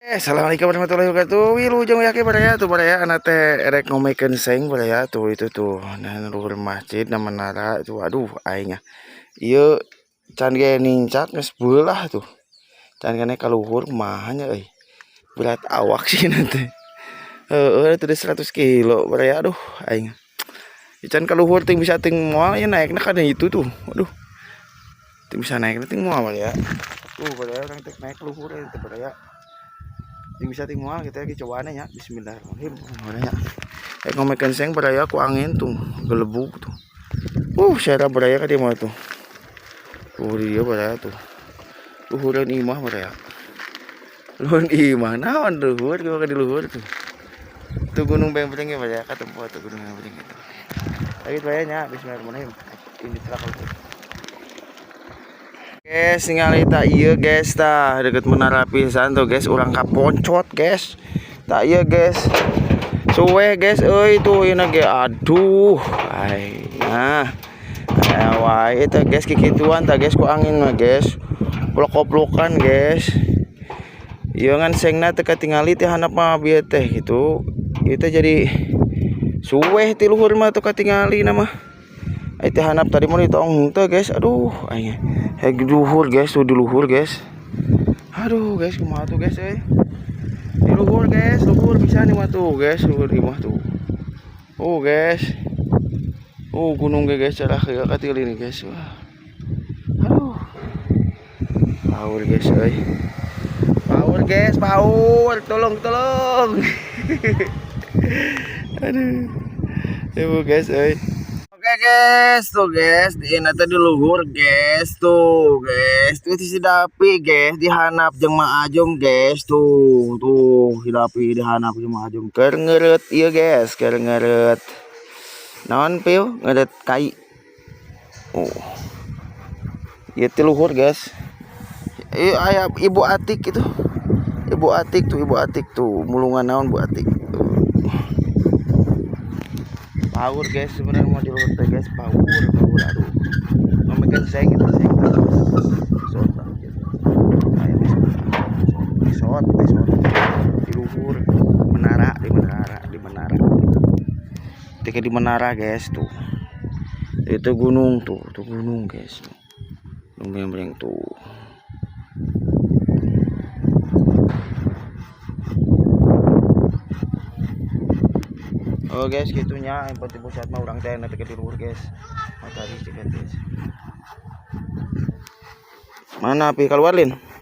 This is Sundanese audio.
Assalamualaikum warahmatullahi wabarakatuh. Wilujeng ya baraya tuh, baraya anak teh erek ngomekeun seng, baraya tuh. Itu tuh, nah, luhur masjid na menara itu. Aduh, aing ieu can ge nincak geus beulah tuh. Can keneh ka luhur, kumaha nya euy, berat awak sih nanti. Heeh, itu 100 kilo, baraya. Aduh, aing can ka luhur ting bisa ting moal ya naikna kana itu tuh. Aduh, ting bisa naikna ting moal, baraya. Tuh, baraya, urang teh naik luhur ya teh, baraya. Ting bisa ting moal gitu ya cobaannya ya. Bismillahirrahmanirrahim, baraya. Ngomekeun seng, baraya, ku angin tuh gelebug tuh. Sera, baraya, ka dieu mah tuh. Tuh dia, baraya, tuh. Luhureun imah, baraya. Luhureun imah naon, luhur ka di luhur tuh. Tuh Gunung Bengbreng ya, baraya, ka tempat tuh Gunung Bengbreng itu. Lagi baraya nya, bismillahirrahmanirrahim. Ini telah luhur. Guys, ningali tak ieu, guys, tah deket menara pisan tuh, guys, urang kaponcot, guys. Tak ieu, guys. Suwe, guys, euy, tuh ieu ge, aduh. Ai, nah. Aya wae teh, guys, kikituan tah, guys, ku angin mah, guys. Plok-koplokan, guys. Ieu ngan sengna teu katingali teh handap mah bieu teh gitu. Ieu teh jadi suweh ti luhur mah tuh katingali na mah. Ai teh handap tadi mah ditong teh, guys. Aduh, aing. Heg luhur, guys, tuh di luhur, guys. Aduh, guys, kumaha tuh, guys, euy. Di luhur, guys, luhur bisa nih mah tuh, guys, luhur imah tuh. Oh, guys. Oh, gunung ge, guys, cerah ya katil ini, guys. Wah. Aduh. Power, guys, euy. Power, guys, power. Tolong, tolong. Aduh. Ibu, guys, euy. Oke, guys, tuh, guys, di ini teh di luhur, guys, tuh, guys, tuh si Dapi, guys, dihanap jeung Mak Ajum, guys, tuh, tuh si Dapi dihanap jeung Mak Ajum, keur ngeureut ieu, guys, keur ngeureut. Naon piu, ngeureut kai. Oh. Ieu teh luhur, guys. Ieu aya Ibu Atik itu. Ibu Atik tuh, Ibu Atik tuh, mulungan naon Bu Atik. Tuh. Power, guys, sebenarnya mau di luhur teh, guys, power, power, aduh. Memegang seng itu seng. Besot gitu. Ayo besot. Besot, besot. Di luhur menara, di menara, di menara gitu. Ketika di menara, guys, tuh. Itu gunung tuh, tuh gunung, guys. Gunung Bengbreng tuh. Oh, guys, gitunya yang penting pusat mah urang teh nanti ke luhur, guys. Matahari cekat, guys. Mana api keluar, Lin?